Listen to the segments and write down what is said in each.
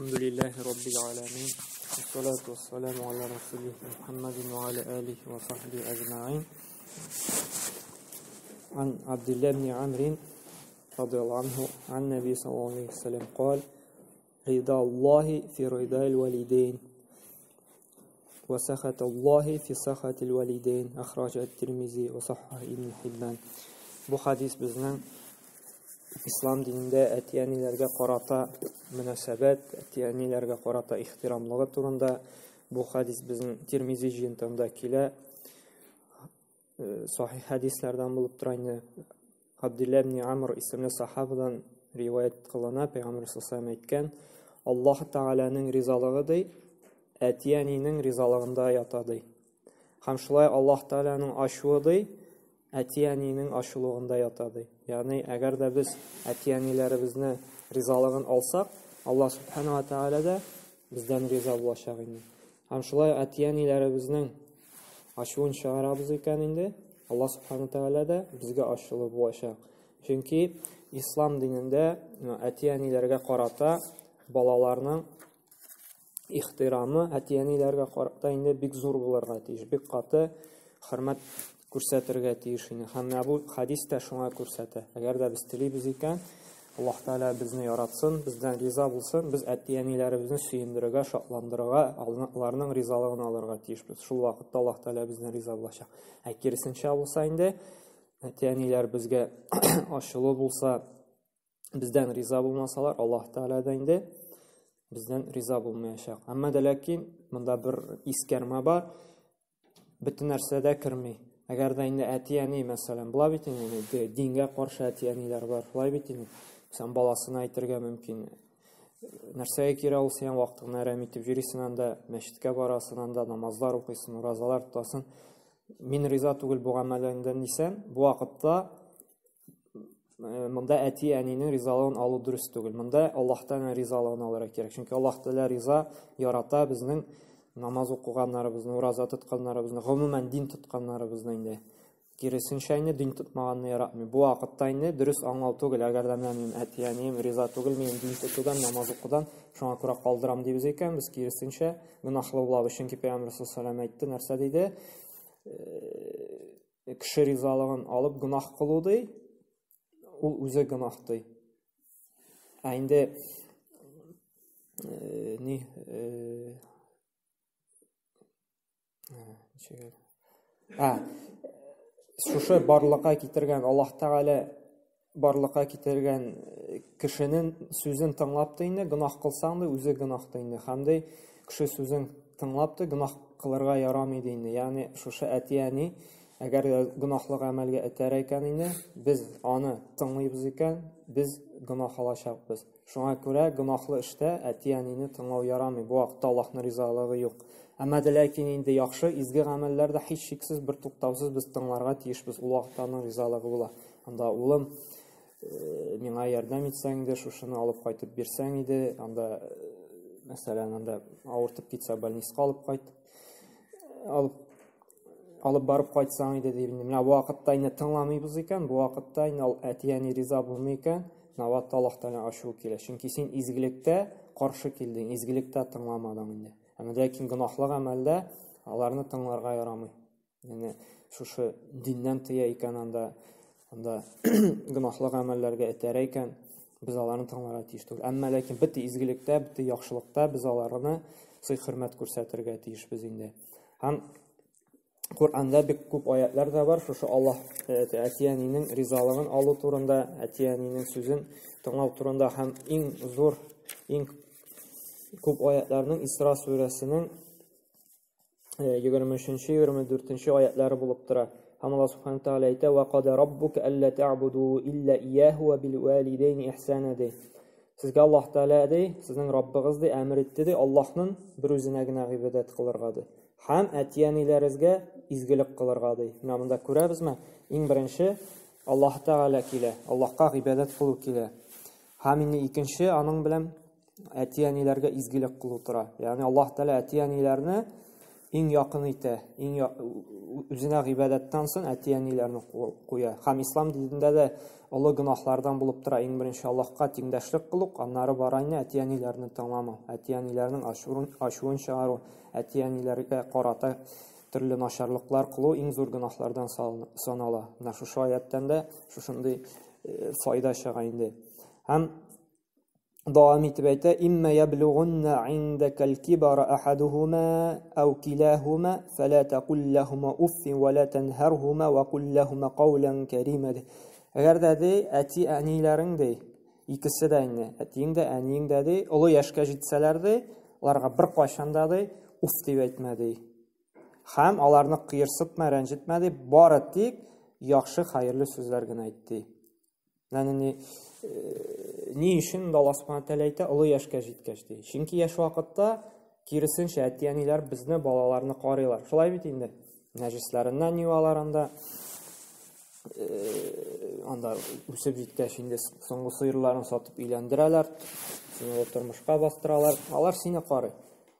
Әлхәмдүлилләһи раббил аламин. Вассалату вассаламу аля расулих Мухаммадин ва аля алихи ва сахбихи аҗмаин. Ан Абдулла ибн Амр радиаллаһу анху ан Наби саллаллаһу алейхи ва саллям قال: رضا الله في رضا الوالدين وسخط الله في سخط الوالدين أخرج الترمذي وصححه ابن حبان. Бу хадис безнең ислам динендә әти-әниләргә карата мөнәсәбәт, әти-әниләргә карата ихтирамлыгы турында. Бу хадис безнең Тирмизи җыентыгында килә. Сахих хадисләрдән булып тора инде. Абдулла ибн Амр исемле сахабадан риваять кылына, Пәйгамбер саллаллаһу алейһи әйткән: Аллаһ Тәгаләнең ризалыгы ди, әти-әнинең ризалыгында ята ди. Һәм шулай Аллаһ Тәгаләнең ачуы ди, әти-әнинең ачулыгында ята ди. Ягъни, әгәр дә без әти-әниләребезне ризалыгын алсак, Аллаһ субхана ва тәгалә дә бездән риза булачак инде. Һәм шулай әти-әниләребезнең ачуын чыгарабыз икән инде, Аллаһ субхана тәгалә дә безгә ачулы булачак. Чөнки ислам динендә әти-әниләргә карата балаларның ихтирамы әти-әниләргә карата инде бик зур булырга тиеш, бик каты хөрмәт күрсәтергә тиеш инде. Һәм менә бу хадис тә шуңа күрсәтә. Әгәр дә без телибез икән, Аллаһ Тәгалә безне яратсын, бездән риза булсын, без әти-әниләребезне сөендерергә, шатландырырга, аларның ризалыгын алырга тиешбез. Шул вакытта Аллаһ Тәгалә бездән риза булачак. Ә киресенчә булса инде, әти-әниләр безгә ачулы булса, бездән риза булмасалар, Аллаһ Тәгалә дә инде бездән риза булмаячак. Әмма дә ләкин монда бер искәрмә бар. Бөтен нәрсә дә керми. Әгәр дә инде әти-әни, мәсәлән, була бит инде, дингә каршы әти-әниләр бар, шулай бит инде. Мәсәлән, баласына әйтергә мөмкин. Нәрсәгә кирәк ул синең вакытыңны әрәм итеп йөрисең анда, мәчеткә барасың анда, намазлар укыйсың, уразалар тотасың. Мин риза түгел бу гамәлләреңдән дисәң, бу вакытта монда әти-әнинең ризалыгын алу дөрес түгел. Монда Аллаһ Тәгаләнең ризалыгын алырга кирәк. Чөнки Аллаһ Тәгалә риза, ярата безнең намаз укыганнарыбызны, ураза тотканнарыбызны, гомумән дин тотканнарыбызны инде. Киресенчә инде дин тотмаганны яратмый. Бу вакытта инде дөрес аңлау түгел. Әгәр дә менә минем әти-әнием риза түгел минем дин тотудан, намаз укудан, шуңа күрә калдырам дибез икән, без киресенчә гөнаһлы булабыз. Чөнки Пәйгамбер саллаллаһу алейһи ва сәлләм әйтте, нәрсә диде? Кеше ризалыгын алып гөнаһ кылу ди, ул үзе гөнаһ ди. Ә инде ни ничек ә шушы барлыкка китергән Аллаһ Тәгалә барлыкка китергән кешенең сүзен тыңлап та инде гөнаһ кылсаң да үзе гөнаһ та инде. Һәм дә кеше сүзен тыңлап та гөнаһ кылырга ярамый ди инде. Ягъни шушы әти-әни әгәр дә гөнаһлы гамәлгә этәрә икән инде, без аны тыңлыйбыз икән, без гөнаһ алачакбыз. Шуңа күрә гөнаһлы эштә әти-әнине тыңлау ярамый. Бу вакытта Аллаһның ризалыгы юк. Әмма дә ләкин инде яхшы, изге гамәлләрдә һичшиксез бер туктаусыз без тыңларга тиешбез. Ул вакытта аның ризалыгы була. Анда улым, миңа ярдәм итсәң иде, шушыны алып кайтып бирсәң иде, анда, мәсәлән, анда авыртып китсә, больницага алып кайт, алып алып барып кайтсаң иде дип инде. Менә бу вакытта инде тыңламыйбыз икән, бу вакытта инде әти-әни риза булмый икән, менә вакытта Аллаһ Тәгалә ачуы килә. Чөнки син изгелектә каршы килдең, изгелектә тыңламадың инде. Әмма ләкин гөнаһлы гамәлдә аларны тыңларга ярамый. Яни шушы диннән тыя икән анда, анда гөнаһлы гамәлләргә этәрә икән, без аларны тыңларга тиеш түгел. Әмма ләкин бөтен изгелектә, бөтен яхшылыкта без аларны сый-хөрмәт күрсәтергә тиешбез инде. Һәм Коръәндә бик күп аятлар да бар, шушы Аллаһ әти-әнинең ризалыгын алу турында, әти-әнинең сүзен тыңлау турында һәм иң зур, иң күп аятларның Исра сүрәсенең 23-24 аятлары булып тора. Һәм Аллаһ субхана тәгалә әйтә: "Ва када раббука алла та'буду илла ияһу ва бил валидейни ихсана" ди. Сезгә Аллаһ Тәгалә ди, сезнең Раббыгыз ди, әмер итте ди, Аллаһның бер үзенә генә гыйбадәт кылырга ди. Һәм әти-әниләрегезгә изгелек кылырга ди. Менә монда күрәбезме? Иң беренче Аллаһ Тәгалә килә, Аллаһка гыйбадәт кылу килә. Һәм инде икенче аның белән әти-әниләргә изгелек кылу тора. Ягъни Аллаһ Тәгалә әти-әниләрне иң якын итә, иң үзенә гыйбадәттән соң әти-әниләрне куя. Һәм ислам динендә дә олы гөнаһлардан булып тора иң беренче Аллаһка тиңдәшлек кылу, аннары бара инде әти-әниләрне тыңламау, әти-әниләрнең ачуын чыгару, әти-әниләргә карата төрле начарлыклар кылу иң зур гөнаһлардан санала. Менә шушы аяттан да шушындый файда чыга инде. Һәм дәвам итеп әйтә: "Имма яблугунна индакал кибара ахадухума ау килахума фала тaqul лахума уффин ва ла танхархума ва кул лахума каулан карима". Әгәр дә ди, әти әниләрең ди, икесе дә инде, әтиең дә, әниең дә ди, олы яшькә җитсәләр ди, аларга бер кайчан да ди, уф дип әйтмә ди. Һәм аларны кыерсытма, рәнҗетмә ди, бары тик яхшы, хәерле сүзләр генә әйт ди. Ягъни ни өчен Аллаһ Субхану тәгалә әйтә, олы яшькә җиткәч ди. Чөнки яшь вакытта киресенчә әти-әниләр безне балаларны карыйлар. Шулай бит инде. Нәҗесләреннән юалар анда. Анда үсеп җиткәч инде соңгы сыерларын сатып өйләндерәләр, сине тормышка бастыралар. Алар сине карый.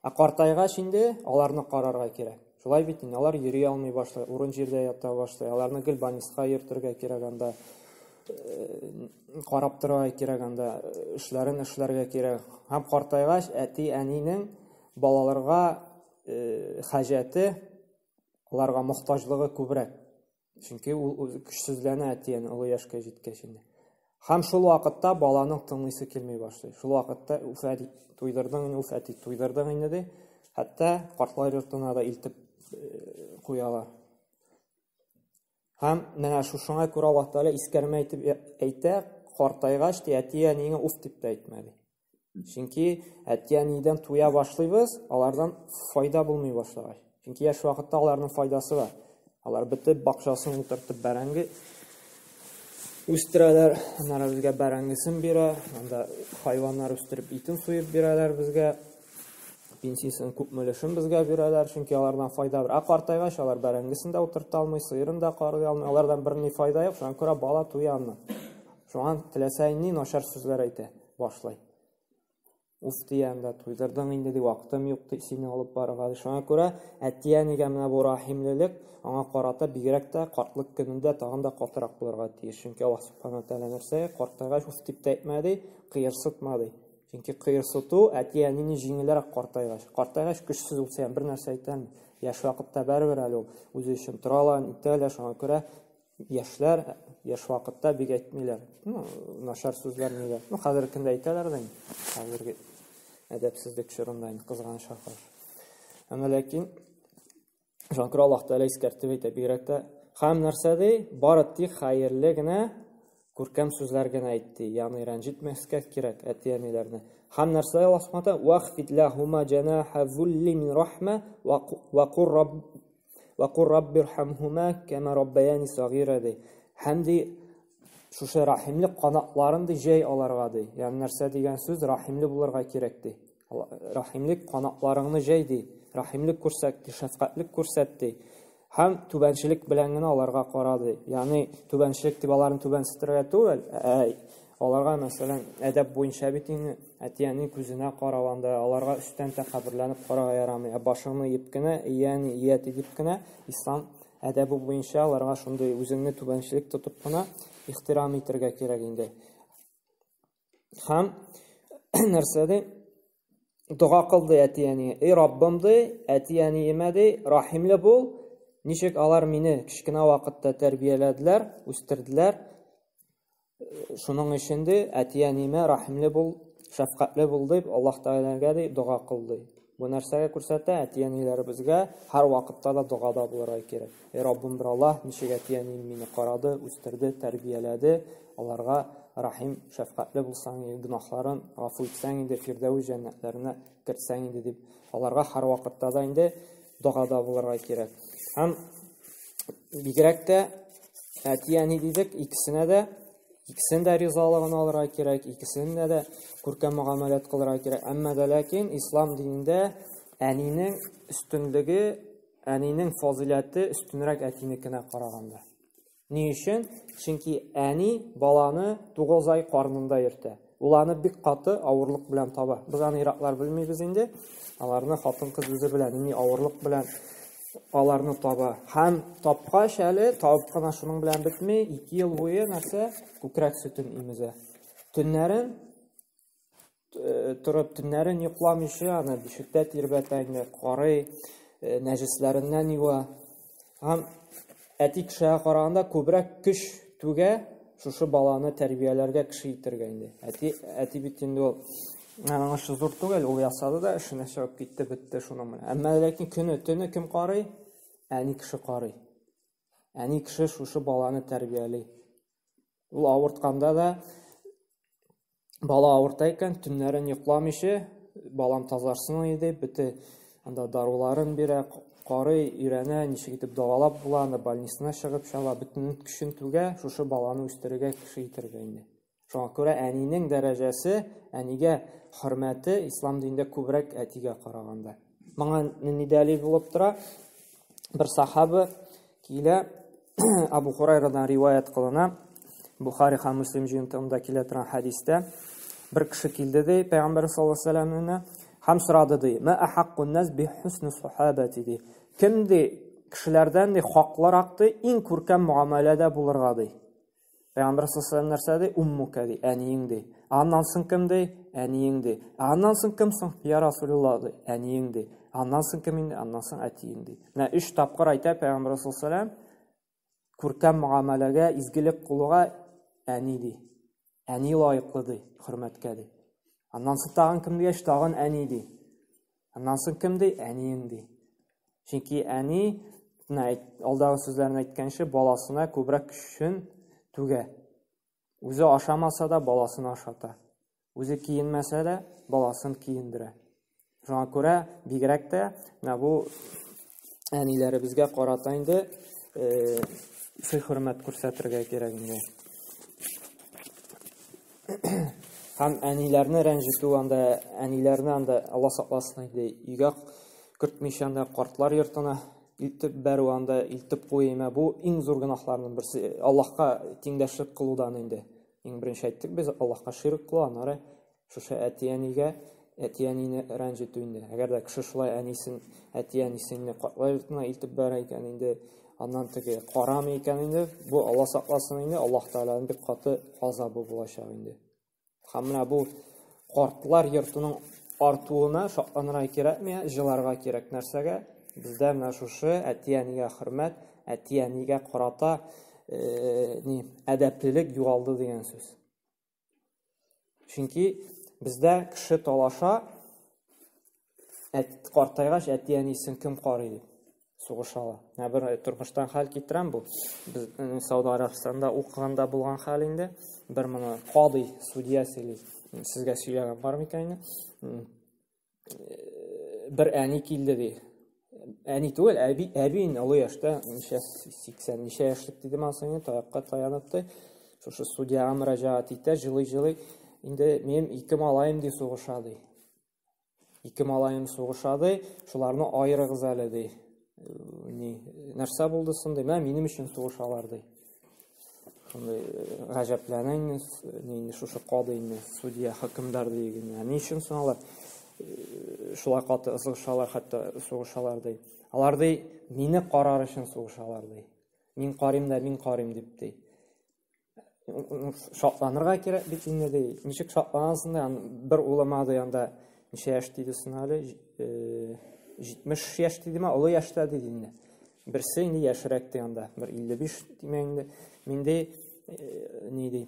Ә картайгач инде аларны карарга кирәк. Шулай бит инде, алар йөри алмый башлый, урын җирдә ята башлый. Аларны гел больницага йөртергә кирәк анда, карап торырга кирәк анда, эшләрен эшләргә кирәк. Һәм картайгач әти-әнинең балаларга хаҗәте, аларга мохтаҗлыгы күбрәк. Чөнки ул үзе көчсезләнә әти-әни олы яшькә җиткәч инде. Һәм шул вакытта баланың тыңлыйсы килми башлый. Шул вакытта уф әти туйдырдың инде, уф әти туйдырдың инде ди. Хәтта картлар йортына да илтеп куялар. Һәм менә шушыңа күрә Аллаһ Тәгалә искәрмә әйтеп әйтә, картайгач ди әти-әниеңә уф дип тә әйтмә ди. Чөнки әти-әнидән туя башлыйбыз, алардан файда булмый башлагач. Чөнки яшь вакытта аларның файдасы бар. Алар бетеп, бакчасын утыртып бәрәңге үстерәләр, аннары безгә бәрәңгесен бирә, анда хайваннар үстереп итен суеп бирәләр безгә. Пенсиясен күпме өлешен безгә бирәләр, чөнки алардан файда бар. Ә картайгач алар бәрәңгесен дә утырта алмый, сыерын да карый алмый, алардан берни файда юк, шуңа күрә бала туя аннан. Шуңа теләсә ни начар сүзләр әйтә башлый. Уф дигән дә туйдырдың инде ди, вакытым юк ди сине алып барырга. Шуңа күрә әти-әнигә менә бу рәхимлелек аңа карата бигрәк тә картлык көнендә тагын да катырак булырга тиеш. Чөнки Аллаһ субхана тәгалә нәрсә картайгач уф дип тә әйтмә ди, кыерсытма ди. Чөнки кыерсыту әти-әнине җиңелрәк картайгач. Картайгач көчсез булса, бер нәрсә әйтә алмый. Яшь вакытта барыбер әле ул үзе өчен тора ала, итә ала, шуңа күрә яшьләр яшь вакытта бик әйтмиләр. Ну, начар сүзләр ниләр. Ну, хәзерге көндә әйтәләр дә инде. Хәзерге әдәпсезлек чорында инде кызганычка каршы. Әмма ләкин шуңа күрә Аллаһ Тәгалә искәртеп әйтә, бигрәк тә һәм нәрсә ди? Бары тик хәерле генә күркәм сүзләр генә әйтте. Ягъни рәнҗетмәскә кирәк әти-әниләрне. Һәм нәрсә Аллаһ Субхану тәгалә вахфид лахума җанаха зулли мин рахма ва кур рабб Ва кур раббирхамхума кама раббаяни сагира ди. Һәм ди шушы рәхимле канатларын ди җәй аларга ди. Ягъни нәрсә дигән сүз? Рәхимле булырга кирәк ди. Рәхимлек канатларыңны җәй ди. Рәхимлек күрсәт ди, шәфкатьлек күрсәт ди. Һәм түбәнчелек белән генә аларга кара ди. Ягъни түбәнчелек дип аларны түбәнсетергә түгел, ә аларга, мәсәлән, әдәп буенча бит инде әти-әни күзенә карау анда, аларга өстән тәкәбберләнеп карарга ярамый. Ә башыңны иеп кенә, ия әни, ия әти дип кенә, ислам әдәбе буенча аларга шундый үзеңне түбәнчелек тотып кына ихтирам итәргә кирәк инде. Һәм нәрсә ди? Дога кылды әти-әниңә. Эй Раббым ди, әти-әниемә ди, рәхимле бул. Ничек алар мине кечкенә вакытта тәрбияләделәр, үстерделәр. Шуның өчен ди, әти-әниемә рәхимле бул, шәфкатьле бул дип Аллаһ Тәгаләгә ди дога кыл ди. Бу нәрсәгә күрсәтә? Әти-әниләребезгә һәр вакытта да догада булырга кирәк. Эй Раббым бер Аллаһ, ничек әти-әнием мине карады, үстерде, тәрбияләде, аларга рәхим, шәфкатьле булсаң, гөнаһларын гафу итсәң инде, Фирдәүс җәннәтләренә кертсәң инде дип, аларга һәр вакытта да инде догада булырга кирәк. Һәм бигрәк тә әти-әни дидек, икесенә дә икесен дә ризалыгын алырга кирәк, икесенә дә күркәм мөгамәләт кылырга кирәк. Әмма дә ләкин ислам динендә әнинең өстенлеге, әнинең фазыйләте өстенрәк әтинекенә караганда. Ни өчен? Чөнки әни баланы 9 ай карнында йөртә. Ул аны бик каты авырлык белән таба. Без аны ираклар белмибез инде. Аларны хатын-кыз үзе белә, нинди авырлык белән аларны таба. Һәм тапкач әле, табып кына шуның белән бетми, 2 ел буе нәрсә, күкрәк сөтен имезә. Төннәрен торып, төннәрен йокламыйча, аны бишектә тирбәтә инде, карый, нәҗесләреннән юа. Һәм әти кешегә караганда күбрәк көч түгә шушы баланы тәрбияләргә, кеше итәргә инде. Әти, әти бит инде ул аның эше зур түгел, ул ясады да эшенә чыгып китте, бетте шуның белән. Әмма ләкин көне, төне кем карый? Әни кеше карый. Әни кеше шушы баланы тәрбияли. Ул авыртканда да бала авырта икән, төннәрен йокламыйча, балам тазарсын иде, бөтен анда даруларын бирә, карый, өйрәнә, ничек итеп дәвалап була, анда больницасына чыгып чаба, бөтен көчен түгә, шушы баланы үстерергә, кеше итәргә инде. Шуңа күрә әнинең дәрәҗәсе, әнигә хөрмәте ислам динендә күбрәк әтигә караганда. Моңа нинди дәлил булып тора? Бер сахаба килә, Абу Хурайрадан риваять кылына, Бухари һәм Муслим җыентыгында килә торган хәдистә, бер кеше килде ди Пәйгамбәр саллаллаһу алейһи ва һәм сорады ди: "Ма ахаккун нас би хусни сахабати" ди. Кем ди кешеләрдән ди хаклырак ди иң күркәм муамәләдә булырга ди. Пәйгамбәр саллаллаһу нәрсә ди? Уммука ди, әниең ди. Аннан соң кем ди? Әниең ди. Аннан соң кем соң? Я Расулуллаһ ди, әниең ди. Аннан соң кем инде? Аннан соң әтиең ди. Менә өч тапкыр әйтә Пәйгамбәр саллаллаһу алейһи күркәм муамәләгә, изгелек кылуга әни ди. Әни лаеклы ди, хөрмәткә ди. Аннан соң тагын кем дигәч, тагын әни ди. Аннан соң кем ди? Әниең ди. Чөнки әни, менә алдагы сүзләрен әйткәнче, баласына күбрәк көчен түгә. Үзе ашамаса да, баласын ашата. Үзе киенмәсә дә, баласын киендерә. Шуңа күрә бигрәк тә менә бу әниләребезгә карата инде сый-хөрмәт күрсәтергә кирәк инде. Һәм әниләрне рәнҗетү анда, әниләрне анда Алла сакласын инде, өйгә кертмичә анда картлар йортына илтеп бәрү анда, илтеп кую, бу иң зур гөнаһларның берсе. Аллаһка тиңдәшлек кылудан инде. Иң беренче әйттек без, Аллаһка ширк кылу, аннары шушы әти-әнигә, әти-әнине рәнҗетү инде. Әгәр дә кеше шулай әнисен, әти-әнисен картлар йортына илтеп бәрә икән инде, аннан теге карамый икән инде, бу Алла сакласын инде, Аллаһ Тәгаләнең бик каты газабы булачак инде. Һәм менә бу картлар йортының артуына шатланырга кирәкми, җыларга кирәк нәрсәгә? Бездә менә шушы әти-әнигә хөрмәт, әти-әнигә карата ни, әдәплелек югалды дигән сүз. Чөнки бездә кеше талаша, картайгач әти-әнисен кем карый дип сугышалар. Менә бер тормыштан хәл китерәм бу. Без Сауд Арабстанда укыганда булган хәл инде. Бер моны кадый, судья сөйли. Сезгә сөйләгән бар микән инде? Бер әни килде ди. Әни түгел, әби, әби инде олы яшьтә, ничә 80 ничә яшьлек диде мансың инде, таякка таянып ди. Шушы судьяга мөрәҗәгать итә, җылый-җылый. Инде минем ике малаем ди сугыша ди. Ике малаем сугыша ди, шуларны аерыгыз әле ди. Ни, нәрсә булды соң ди, менә минем өчен сугышалар ди. Шундый гаҗәпләнә инде, инде шушы кадый инде, судья, хөкемдар ди. Ни өчен соң алар шулай каты ызгышалар, хәтта сугышалар ди. Алар ди, мине карар өчен сугышалар ди. Мин карыйм да, мин карыйм дип ди. Шатланырга кирәк бит инде ди. Ничек шатланасың ди, бер улыма ди анда ничә яшь диде соң әле? 70 яшь дидеме, олы яшьтә диде инде. Берсе инде яшьрәк ди анда, бер 55 димә инде. Мин ди, ни ди?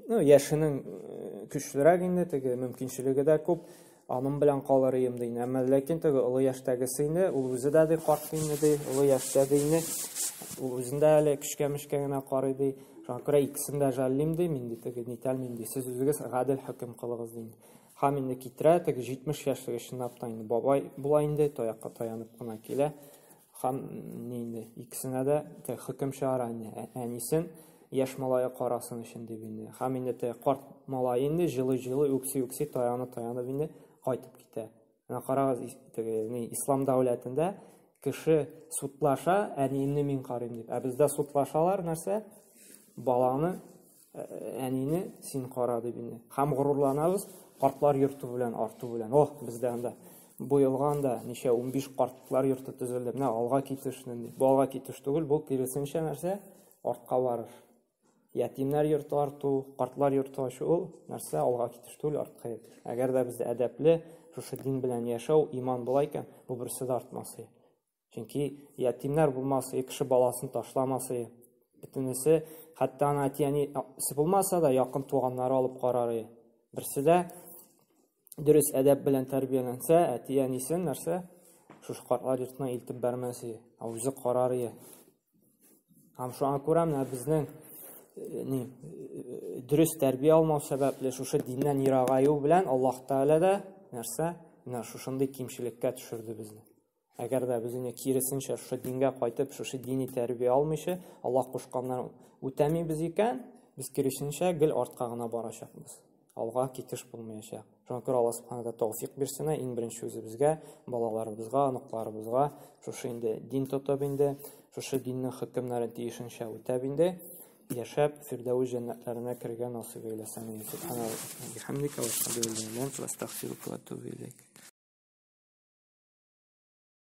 Ну, яшенең көчлерәк инде, теге мөмкинчелеге дә күп. Аның белән калыр идем ди. Әмма ләкин теге олы яшьтәгесе инде, ул үзе дә ди карт инде ди, олы яшьтә ди инде. Ул үзендә әле көчкә-мөчкә генә карый ди. Шуңа күрә икесен дә жәллим ди, мин ди теге нитәлмим ди. Сез үзегез гадел хөкем кылыгыз ди. Һәм инде китерә теге 70 яшьлеге чынлап та инде бабай була инде, таякка таянып кына килә. Һәм ни инде икесенә дә теге хөкем чыгара инде. Әнисен яшь малае карасын өчен дип инде. Һәм инде теге карт малай инде җылый-җылый, үкси-үкси, таянып-таянып инде кайтып китә. Менә карагыз, теге ни ислам дәүләтендә кеше судлаша, әниемне мин карыйм дип. Ә бездә судлашалар нәрсә? Баланы Әнине син кара дип инде. Һәм горурланабыз картлар йорты белән арту белән. Ох, бездә анда бу елга анда ничә 15 картлар йорты төзелде. Менә алга китеш нинди. Бу алга китеш түгел, бу киресенчә нәрсә? Артка барыш. Ятимнәр йорты арту, картлар йорты ачу ул нәрсә алга китеш түгел, артка китеш. Әгәр дә бездә әдәпле, шушы дин белән яшәү, иман була икән, бу берсе дә артмас. Чөнки ятимнәр булмас, кеше баласын ташламас. Бөтенесе, хәтта аны әти-әнисе булмаса да, якын туганнары алып карар. Берсе дә дөрес әдәп белән тәрбияләнсә, әти-әнисен нәрсә шушы картлар йортына илтеп бәрмәс, ә үзе карар. Һәм шуңа күрә менә безнең ни дөрес тәрбия алмау сәбәпле шушы диннән ерагаю белән Аллаһ Тәгалә дә нәрсә менә шушындый кимчелеккә төшерде безне. Әгәр дә без инде киресенчә шушы дингә кайтып, шушы дини тәрбия алмыйча, Аллаһ кушканнарын үтәмибез икән, без киресенчә гел артка гына барачакбыз. Алга китеш булмаячак. Шуңа күрә Аллаһ Субхану тәгалә тәүфик бирсен, иң беренче үзебезгә, балаларыбызга, оныкларыбызга шушы инде дин тотып инде, шушы диннең хөкемнәрен тиешенчә үтәп инде, яшәп Фирдәүс җәннәтләренә керергә насыйп әйләсен. Субхана бихамдика ва ашһаду ан ла иляха илля анта астагфирука ва атубу илейк.